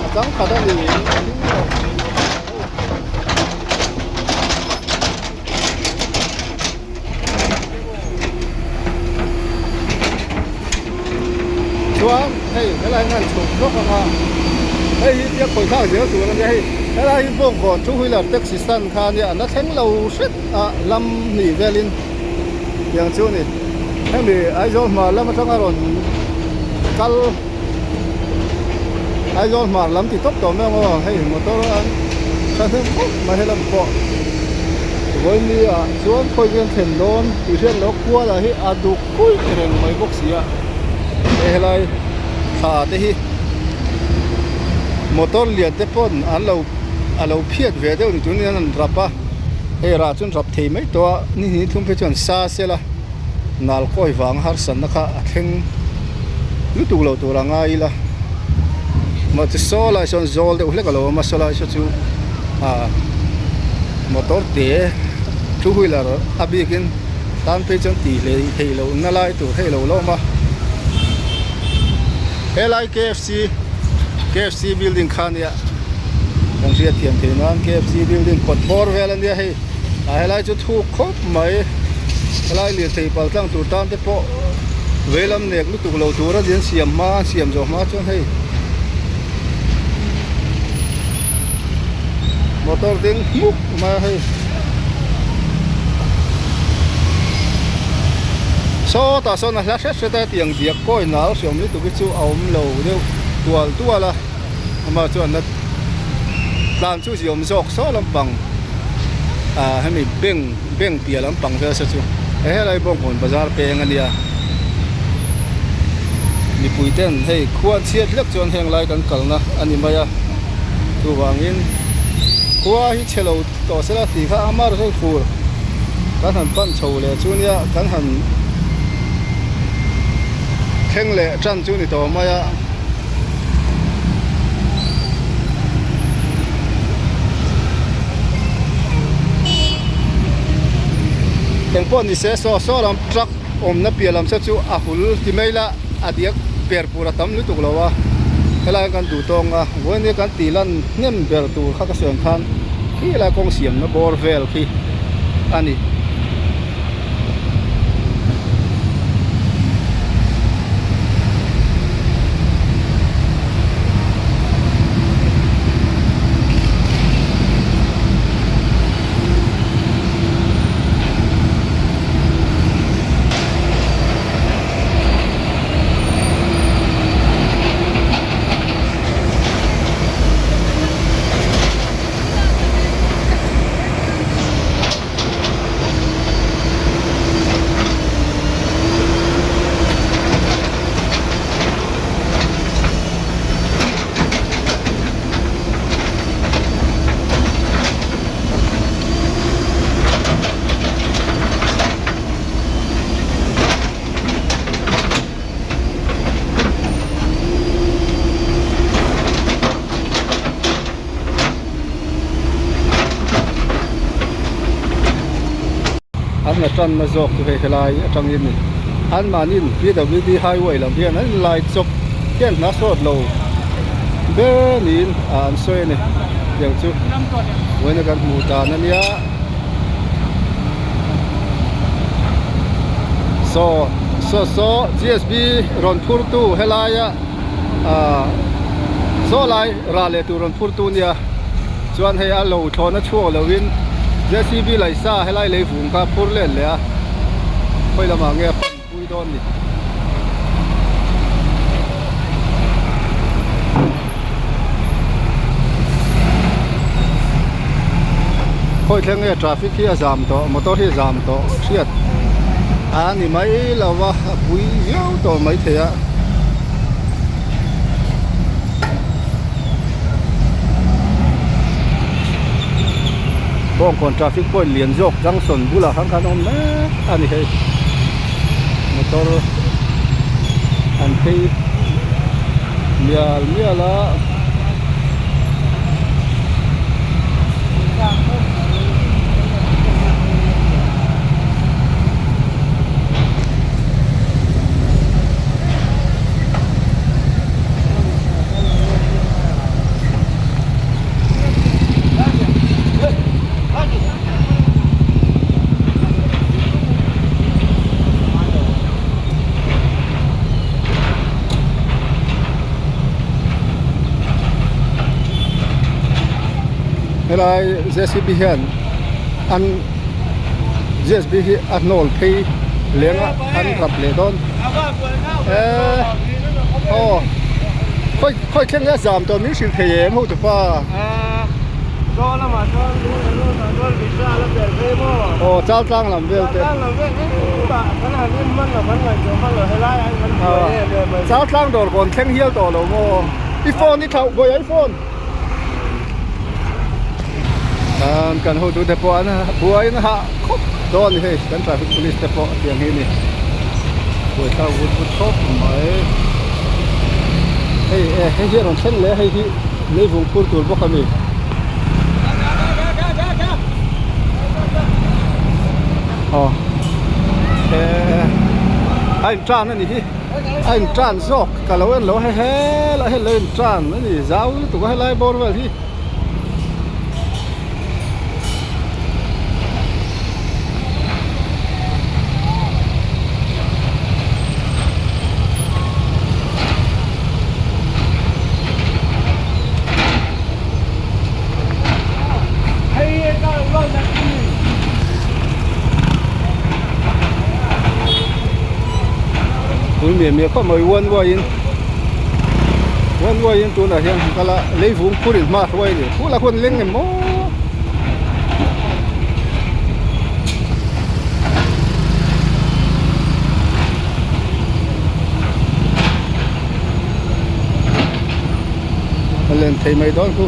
A chang khat a ni. Chuan hei helai hian an chhuk hlawk ang a hei hi tia khawi thlak zel tur a nia hei helai hi bawngkawn two wheeler taxi stand kha a nia an la thleng lo hret a lam hnih velin tiang chu a ni hemi Aizawl hmar lam atanga rawn kal. Aizawl hmar lam ti tawp tawh mai ang aw hei motor an thahnem khawp mai helam pawh vawiini ah chuan khawi vel thlen dawn tih hriat loh kual ah hi a duk kuih reng mai bawk si a hei helai thla te hi motor lian te pawn an lo a lo phiat ve deuh ni tunin an rap a hei rah chu an rap thei mai tawh a ni hnih thum phei chuan sa sela. Nal kawi vang harsatna kha a thleng lutuk lo tur a ngai ila mahse saw lai sawn zawl deuh hlek a lo awm a saw lai saw chu ah motor te two wheeler a bikin tan phei chuan tih hlei theih loh na lai tur hei lo la awm a helai K F C K F C building kha ania kan hriat thiam theih nan K F C building kawt bawr vel ania hei. A helai chu thuk khawp mai helai lirthei pal tlang tur tan te pawh veilam nek lutuk lo tur a ni an siam hma an siam zawh hma chuan hei motor ding hmuk mai a hei. Sawtah sawn a hla hret hret a tiang diak kawi nal hriam lutuk hi chu a awm lo deuh tual tual a amah chuan la tlan chu ziawm zawk saw lampang ah hemi bank bank piah lampang vel se chu helai bawngkawn bazar peng a nia mipui ten hei khuan chhiat hlek chuan heng lai kan kalna a ni mai a chuvangin khua hi chhe lo tawh sela tih kha amah erawh chuan fur kan han pan chho leh chu nia kan han thleng leh tan chu ni tawh mai a. Engpawh ni se saw saw lam truck awmna piah lam se chu a hul ti mai la a diak per pur a tam lutuk lo a helai ah kan duh tawng a vawiin kan tih lan hnem ber tur kha ka sawi ang khan khi lai kawng siamna bawr vel khi a ni. An hna tanna zawk chu hei helai atangin ni anmahniin PWD highway lam hian an inlai chawp hian hna sawt lo ber niin an sawi a ni tiang chu vawiin a kan hmuh dan a nia saw saw saw G_S_B rawn phur tu helaia ah saw lai rah leh tur rawn phur tu nia chuan hei a lo thlawhna chhuak lo in J_C_B laihsa helai lei vung kha phur let leh a khawi lamah nge a pan pui dawn ni. Khawi thleng nge traffic hi a zam tawh motor hi a zam tawh hriat a ni mai lo a a pui viau tawh maithei a. Bawngkawn traffic point lian zawk junction bulah khan khan a awm mek a ni hei motor an phei mial mial a. Helai JCB hian an JCB hi a hnawl phei leng a an rap leh dawn eee aw khawi khawi thleng nge a zam tawh min hrilh thei em ho tupa aw chal tlang lam vel te chal tlang dawr kawn thleng hial tawh lo maw i phone i thlauh vawi a i phone. An kan hotu te pawh an buai in hah khawp dawn a ni hei kan traffic police te pawh tiang hi a ni buai thlak vut vut khawp mai hei e hei hi a rawn thleng leh a hei hi leivung phur tur bawk a ni. Aw a in tan a ni hi a in tan zawk. Ka lo en lo he helai hian lo in tan a ni zau lutuk a helai bawr vel hi. miah miah khawp mai one way in one way in tunah hian han kal a leivung phur in hma a hruai a ni phul ah khuan leng em maw. A len thei mai dawn khu.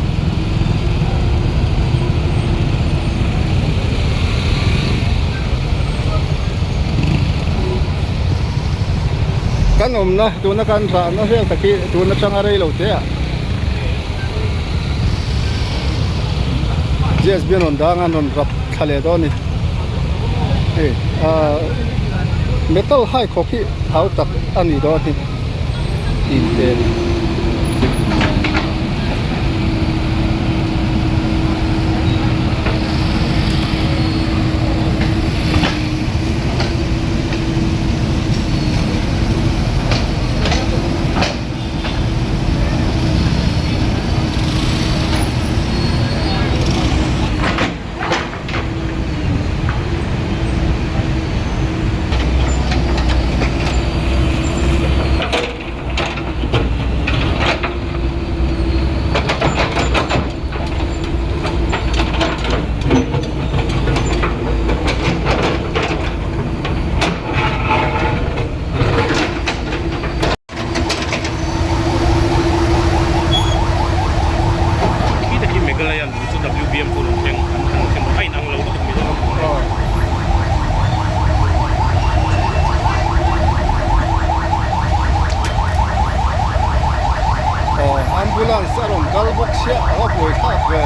Kan awmna tuna kan rahna vel tak hi tun atanga rei lo te ah GSB an rawn dang a an rawn rap thla leh dawn a ni hei ahh metal hai khawk hi hau tak a nih dawn hi tih te. Khi takin Meghalaya lung chu WBM chu rawn thleng an rawn thleng a inang lo lutuk Mizoram lung nen. Aw ambulance a rawn kal bawk chiah a va buai thlak ve.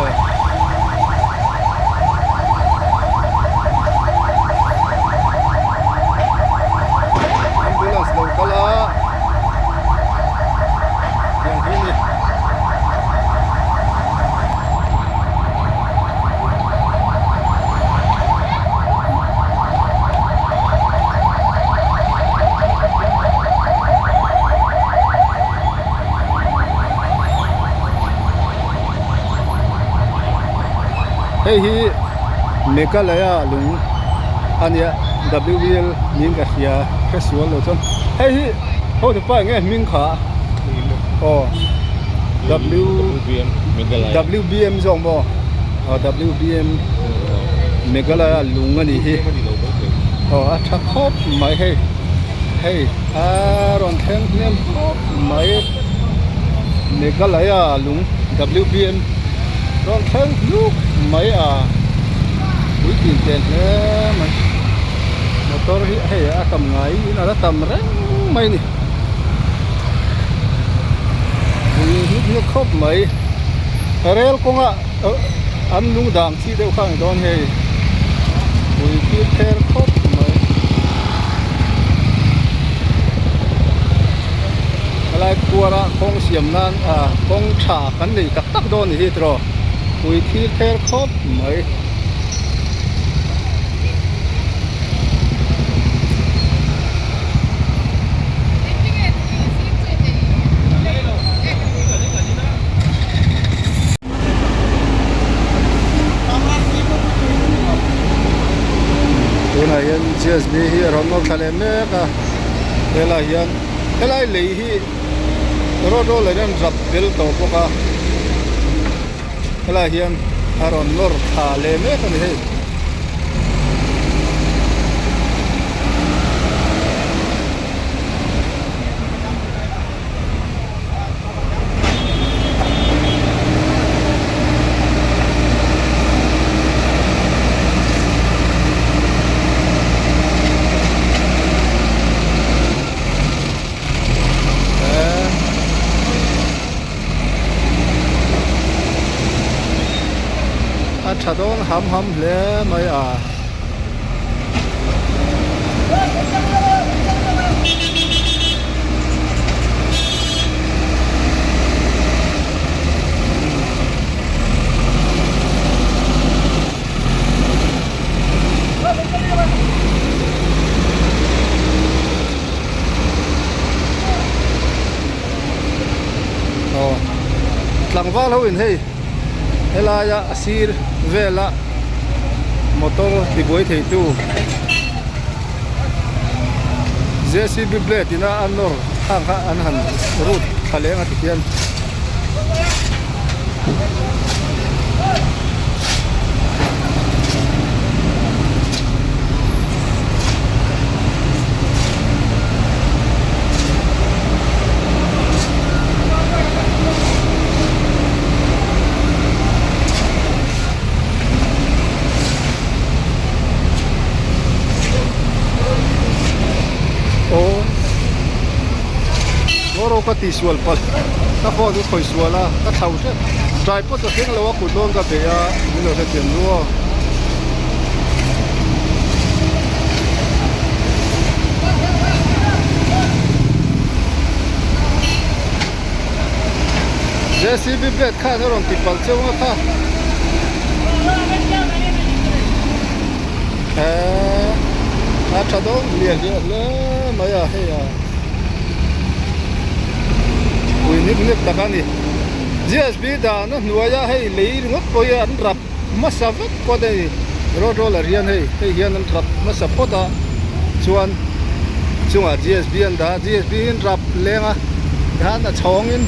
Ambulance lo kal a tiang hi a ni. Hei hi Meghalaya lung a nia W niin ka hria hre sual lo chuan hei hi ho te pa eng nge hming kha aw WBM zawk maw aw WBM Meghalaya lung a nih hi aw a tha khawp mai hei hei a rawn thleng hnem khawp mai Meghalaya lung WBM rawn thleng hluk mai a pui tin tel hle mai motor hi hei a tam ngai in a la tam reng mai a ni pui hluk hluk khawp mai rel kawnga an lung dang chi deuh kha a ni dawn hei pui thil ther khawp mai helai khuara kawng siam nan ah kawng tha kan nei tak tak dawn a ni hi tiraw pui thil ther khawp mai. Tunah hian GSB hi a rawn nawr thla leh mek a helai hian helai lei hi road roller hian rap bel tawh bawk a helai hian a rawn nawr thla leh mek a ni hei. A tha dawn ham ham hle mai a. Aw tlangval ho in hei helaia a sir vela motor tibuai thei tu. JCB blade ina a nawr khang kha an han rut thla leng a tikhian. Aw Ngawro ka tih sual palh ka phone chu khawi sual a ka thlo hrep tripod ka thleng lo a kut dawn ka bei a min lo hrethiam lu aw. JCB blade khan a rawn ti palh cheu nga kha eee a tha dawn lian lian hle mai a hei a pui nik nek tak a ni GSB dan a hnuai a hei lei ringawt pawh hi an rap hmasa vek phawt a ni road roller hian hei hei hian an rap hmasa phawt a chuan chungah GSB an dah a GSB hi an rap leng a tikhan a chhawng in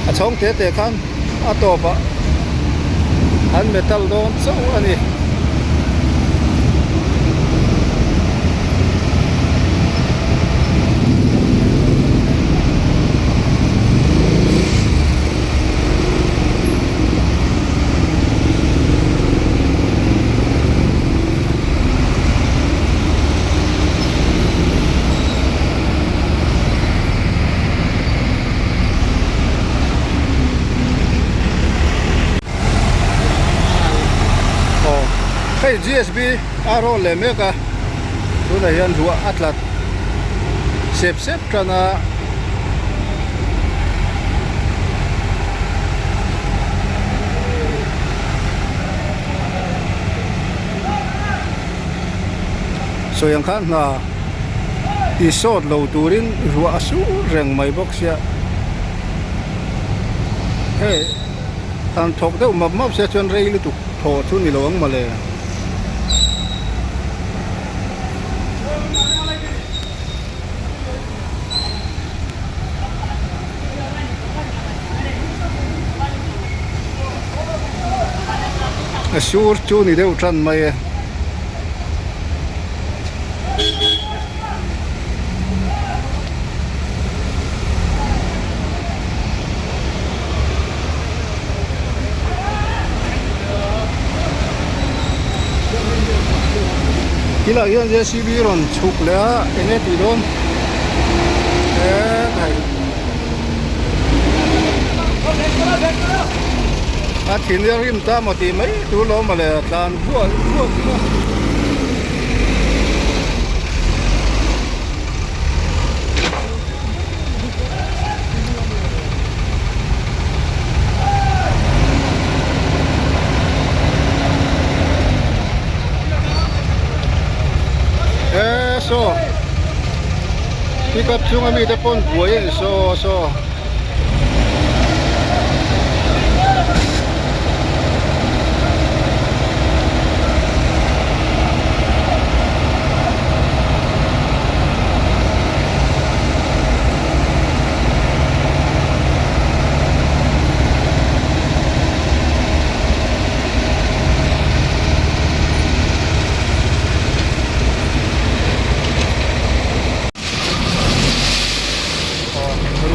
a chhawng te te khan a tawp ah an metal dawn chauh a ni. Hei GSB a rawn leh mek a tunah hian ruah a tlat sep sep tan a. Sawi ang khan hna ti sawt lo turin ruah a sur reng mai bawk sia hei han thawk deuh map map sia chuan rei lutuk thawh chu ni lo ang mawle. A sur chu ni deuh tan mai e. Tilai hian JCB rawn chhuk leh a eng nge tih dawn hetlai a thin hi a rim ta maw tih mai tur lo mawle tlan vuah vuah chu a. Eee saw pickup chhunga mite pawn buai a ni saw saw.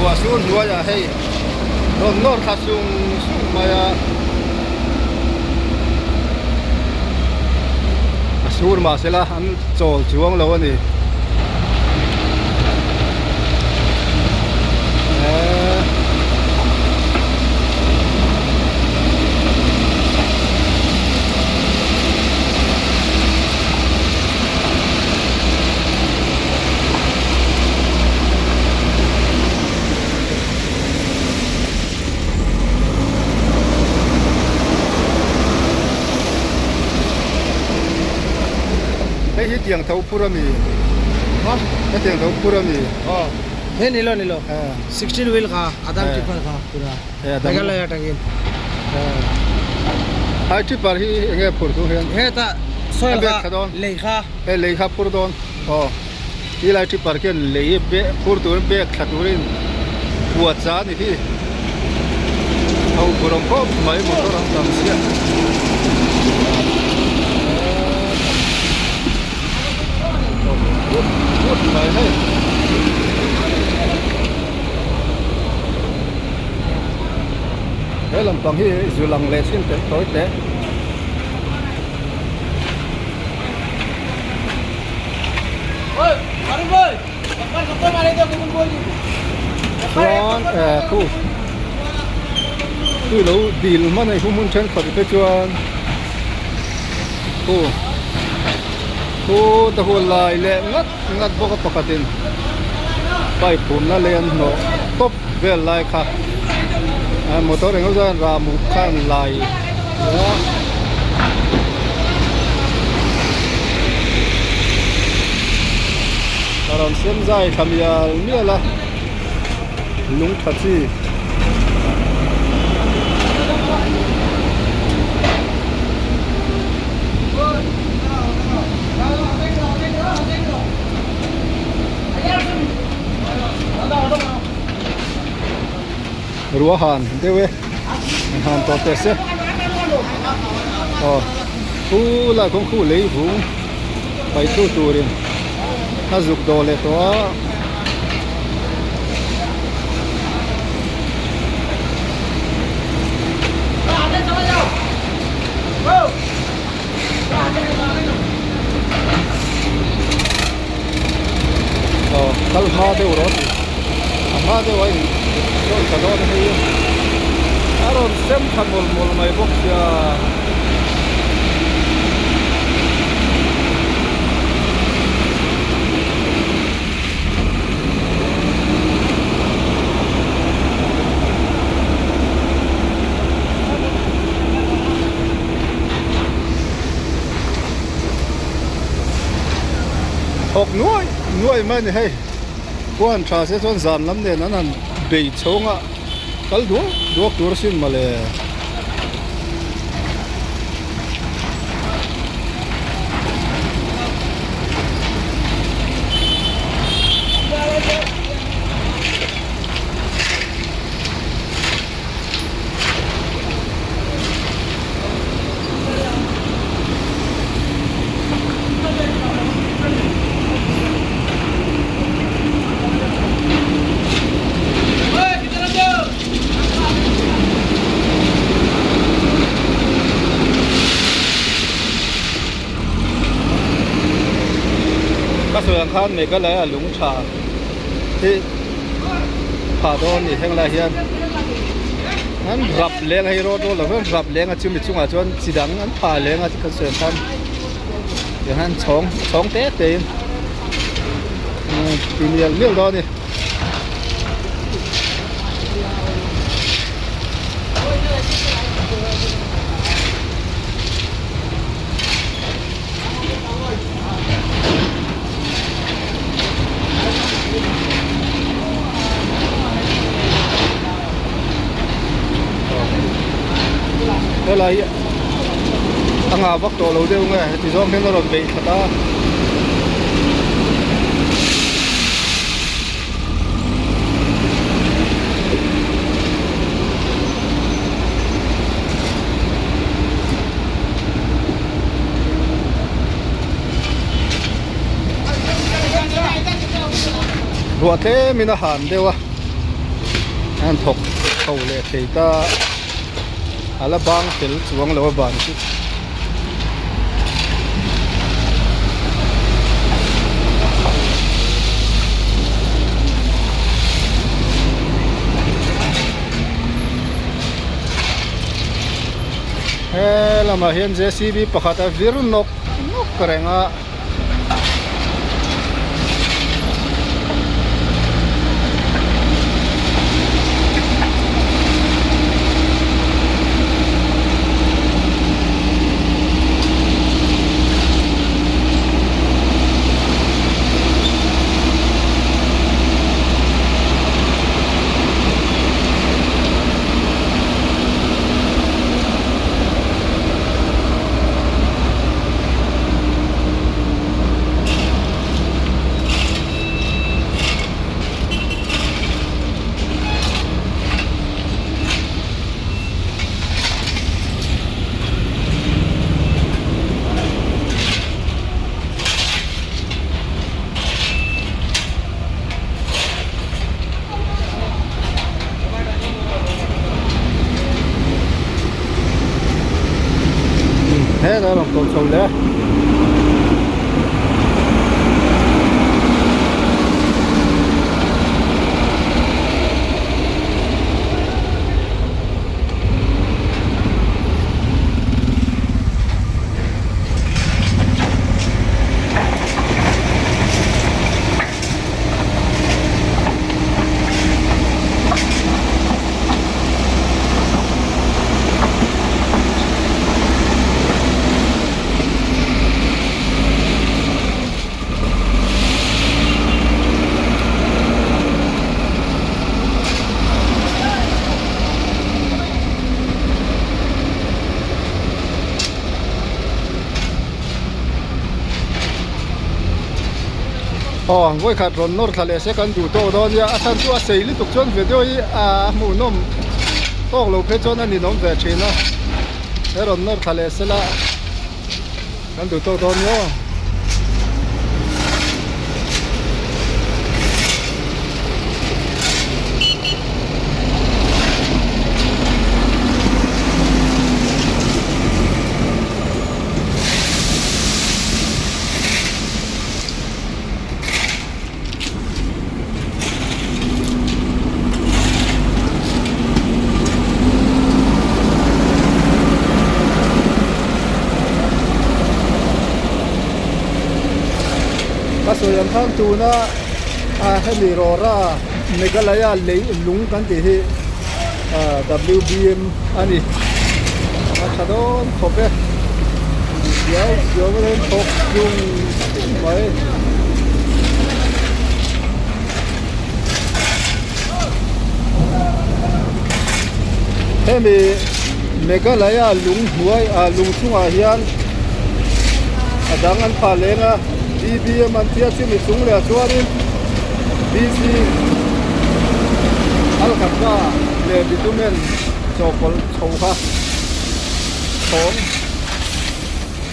Ruah sur hnuaiah hei rawn nawr thla sung sung mai a a sur mahsela an chawl chuang lo a ni. Hei hi tiang tho phur a mi hetiang tho phur a mi He nilo nilo 16 wheel kha adam tipper kha pura Meghalaya atangin hai tipper hi enge phur tu hian he ta Soil A bek kha thla dawn. Lei kha. Hei lei kha phur dawn. Aw ti lai tipper khian lei bek phur turin bek thla turin kua cha a ni hi. Ho phur awm khawp mai motor an tam chiah. Vut vut mai hei. He lampang hi zu lang leh chin tel tawi teh. Chuan eh khu tui lo dil hman a hmun thenkhat te chuan khu khu ta hun lai leh ngat ngat bawk a pakhatin pipe pumna lei an hnawh tawp vel lai kha motor engemaw chuan rahmuk khan lai a. A rawn siam zai thla mial mial a lung tha chi. Rua han deuh e an han tawh teh se aw khu lai kawng khu lei vung paih tu turin a zuk dawh leh tawh a. Aw kal hma deuh rawh a ti a hma deuh a in sawn ta dawn a hei a rawn sem tha mawlh mawlh mai bawk sia. Thawk nuai nuai mai a ni hei khuan tha se chuan zan lam nen an han bei chhawng a kal duak duak tur asin mawle. Ka sawi ang khan Meghalaya lung tha hi phah dawn a ni heng lai hian an rap leng a hei road roller hian rap leng a chumi chungah chuan chi dang an phah leng a kan sawi ang khan tihian chhawng chhawng te te in ti mial mial dawn a ni. Helai hi a ngah vak tawh lo deuh nge heti zawng hian a rawn beih that a. Ruah tlem in a han deuh a an thawk chho leh thei ta a la bang fel chuang lo a ban chu. He lamah hian JCB pakhat a vir nawk nawk reng a. hetah a rawn ko chho leh a. Aw vawikhat rawn nawr thla leh se kan duh tawk dawn nia a chhan chu a sei lutuk chuan video hi a hmuhnawm tawk lo phei chuan a ninawm ve thin a he rawn nawr thla leh sela kan duh tawk dawn nia. Ka sawi ang khan tuna a hemi rawra Meghalaya lei lung kan tih hi W_B_M a ni a tha dawn khawp e diau diau mai hian thawk tlung tlung mai. Hemi Meghalaya lung hnuai ah lung chungah hian a dang an phah leng a B_B_M an tia chumi chung leh ah chuanin B_C Alkatra leh bitumen chawhpawlh chho kha chhawng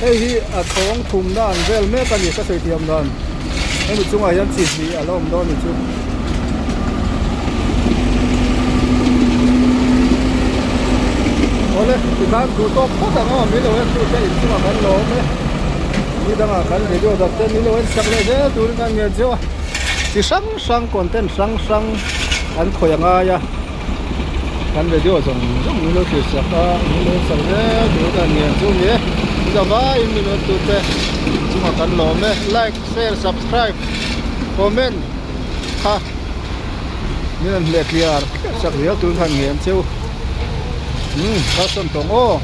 hei hi a chhawng thumna ang vel mek a ni ka sawi thiam dan hemi chungah hian chi hnih a la awm dawn a ni chu. Awle tikhan duh tawk phawt ang aw milo en tu te inchungah kan lawm e nidangah kan video dang te milo en sak leh zel turin kan ngen zeuh a chi hrang hrang content hrang hrang an khawih a ngai a kan video zawng zawng milo thlir sak a milo en sak zel turin kan ngen chu ni e zavaiin milo en tu te inchungah kan lawm e like share subscribe comment kha min an hleh tliar sak zel tur khan ngen cheu umm kalsan tawng aw.